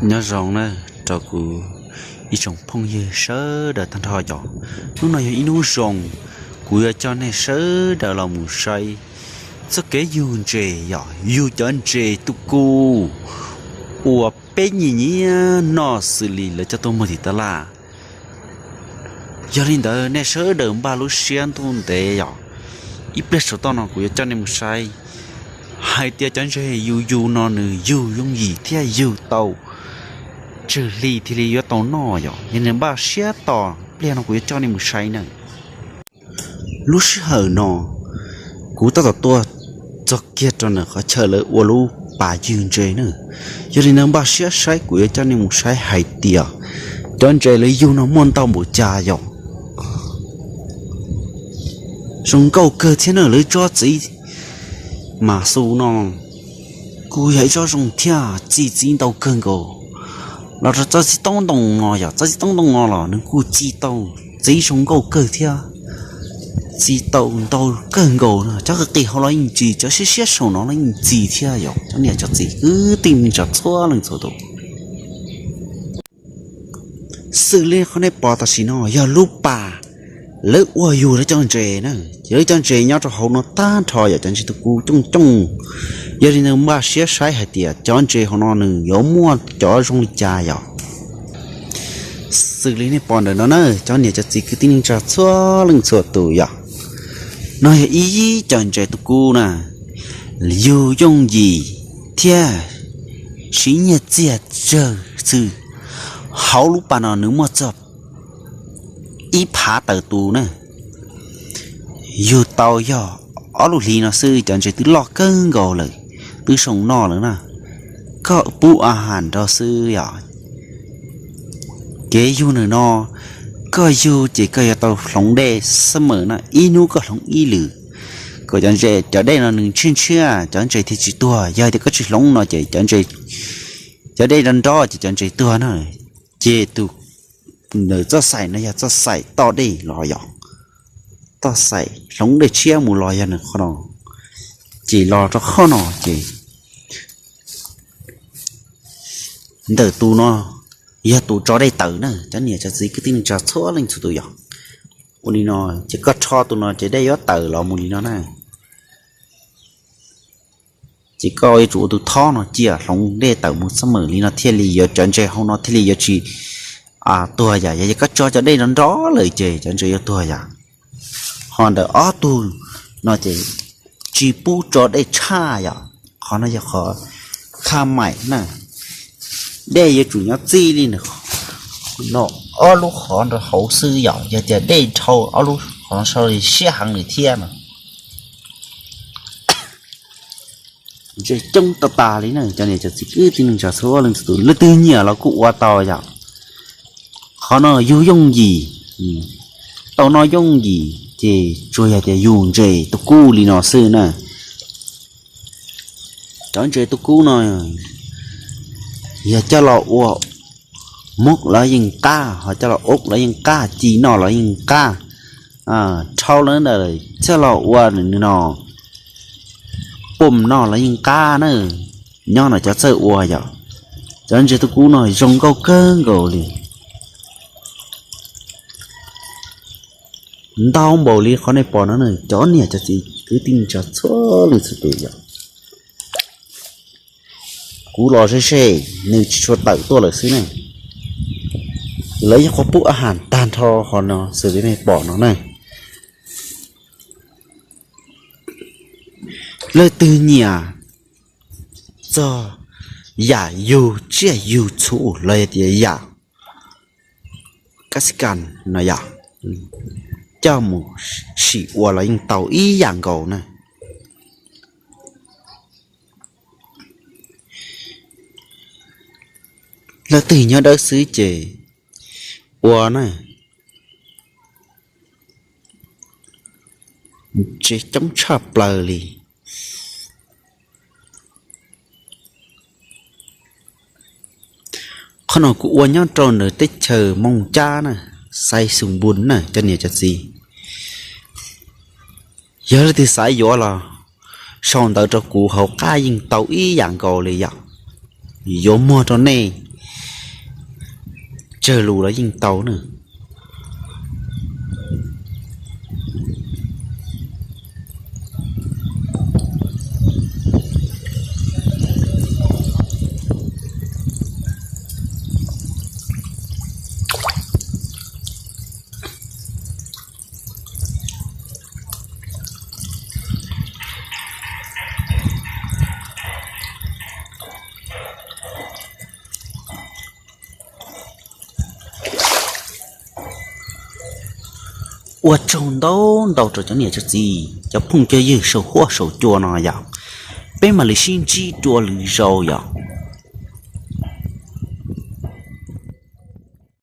Nyob zoo na rau kuv ib tsoom phooj ywg sawv daws tag nrho yom. Hnub no yog ib hnub zoo, kuv yuav coj nej sawv daws los mus saib txoj kev yug ntses yom, yug cov ntses tu ku uas peb nyiam nyiam noj xws li lawv coj tuaj muag tim taj laj. Yog li ntawd nej sawv daws npaj lub siab ntuj ntev yom, ib pliag saum toj no kuv yuav coj nej mus saib hais tias cov ntses yug yug no nws yug yooj yim thiab yug tau tsawg hli thiaj li yuav tau noj yom. Yog nws npaj siab tos pliag no kuv yuav coj nej mus saib na. Lub sij hawm no kuv tab tom tuaj txog kiag rau ntawm qhov chaw lawv ua lub pas yug ntses na. Yog li ntawd npaj siab saib kuv yuav coj nej mus saib hais tias cov ntses lawv yug no muaj ntau npaum cas yom. Zoo nkauj kawg thiab na, lawv tsob txiv mas xu no kuj yog ib tsob zoo thiab, txi txiv ntau kawg nkaus. Los rau tsob txiv toob ntoo no yom, tsob txiv toob ntoo no los nws kuj txi tau txiv zoo nkauj kawg thiab, txi tau ntau kawg nkaus no. Cov qis qis hauv los yeej txi, cov siab siab saum no los yeej txi thiab yom. Cov niam cov txiv kwv tij neej tsa txhua leej txhua tus, xws li qhov nej pom tam sim no yog lub pas lawv ua yug lawv cov ntses na. Ces lawv cov ntses nyob rau hauv no tag nrho yom, cov ntses tu ku cooj cooj. Yog li ntawd npaj siab saib hais tias cov ntses hauv no nws yuav muaj cov zoo li cas yom. Xws li nej pom ntawm no na, cov niam cov txiv kwv tij neej tsa txhua leej txhua tus yom, no yog ib cov ntses tu ku na, yug yooj yim thiab siv nyiaj txiag tsawg xwb. Hauv lub pas no nws muaj txog ib phav tawm tus na. Yug tau yog ob lub hlis no xwb cov ntses twb loj kawg nkaus lawm, twb zoo noj lawm na. Koj pub a has nrog xwb yom. Kev yug ntawm no, koj yug ces koj yuav tau hloov dej xab mawm na, ib hnub koj hloov ib lwm, kom cov ntses cov dej no nws ntshiab ntshiab cov ntses thiaj tsis tuag. Yog tias koj tsis hloov no ces cov ntses, cov dej nrov nrov ces cov ntses tuag na. Ces tus ntawm txoj xaim no yog txoj xaim toj dej los yom, txoj xaim hloov dej tshiab mus los yog nws qhov no. Ces los rau qhov no ces ntawm tus no yog tus tso dej tawm na, cov niam cov txiv kwv tij neej tsa txhua leej txhua tus yom. Ua li no, ces koj rho tus no ces dej yuav tawm los mus li no na. Ces koj yuav tsum ua tus thob no cia hloov dej tawm mus xab mawm li no thiaj li yuav cov ntses hauv no thiaj li yuav tsis tuag yom. Yog koj tso cov dej nrov nrov lawm ces cov ntses yuav tuag yom. Ho ntawm ob tug no ces tsis pub tso dej tshaj yom. Qhov no yog qhov khaj maim na. Dej yuav tsum nyob txij li no ob lub qhov nrog hauv xwb yom. Yog tias dej dhau ob lub qhov no sau li siab heev li thiab no. Ntses coob tas tas li na, cov niam cov txiv kwv tij neej tsa txhua leej txhua tus, leej twg nyiam los kuj ua tau yom. Qhov no yug yooj yim, tau noj yooj yim ces tsuas yog tias yug ntses tu kub li no xwb na. Cov ntses tu kub no yog coj los ua mug los yeej qab, ho coj los ua los yeej qab, ci noj los yeej qab. Dhau lawm ntawd coj los ua no pom noj los yeej qab na. Nyob no cov txawj ua yom. Cov ntses tu kub no zoo nkauj kawg nkaus li. Ntau npaum li qhov nej pom no na, cov niam cov txiv kwv tij neej tsa txhua leej txhua tus yom. Kuv los ze ze, nws tsis tshua tawm tuaj lawm xwb ne. Lawv yog qhov pub a has tag nrho qhov no xws li nej pom no na. Leej twg nyiam txog yam yug tsiaj yug txhu los yog tias yam kab xi kas no yom, coj mus sim ua los yeej tau ib yam nkaus na. Leej twg nyob dawb xwb ces ua na. Ntses coob tshaj plaws li. Qhov no kuv ua nyob rau ntawm teb chaws Moos Cab na, Xais Xus Npus na cov niam cov txiv. Yog leej twg xav yuav los sau ntawv rau kuv hauv qab yeej tau ib yam nkaus li yom. Yuav muag rau nej Tsawg lus los yeej tau na. Ua tsaug ntau ntau rau cov niam cov txiv cov phooj cov ywg saum huab saum cua no yom. Peb mam li sib ntsib dua lwm zaus yom.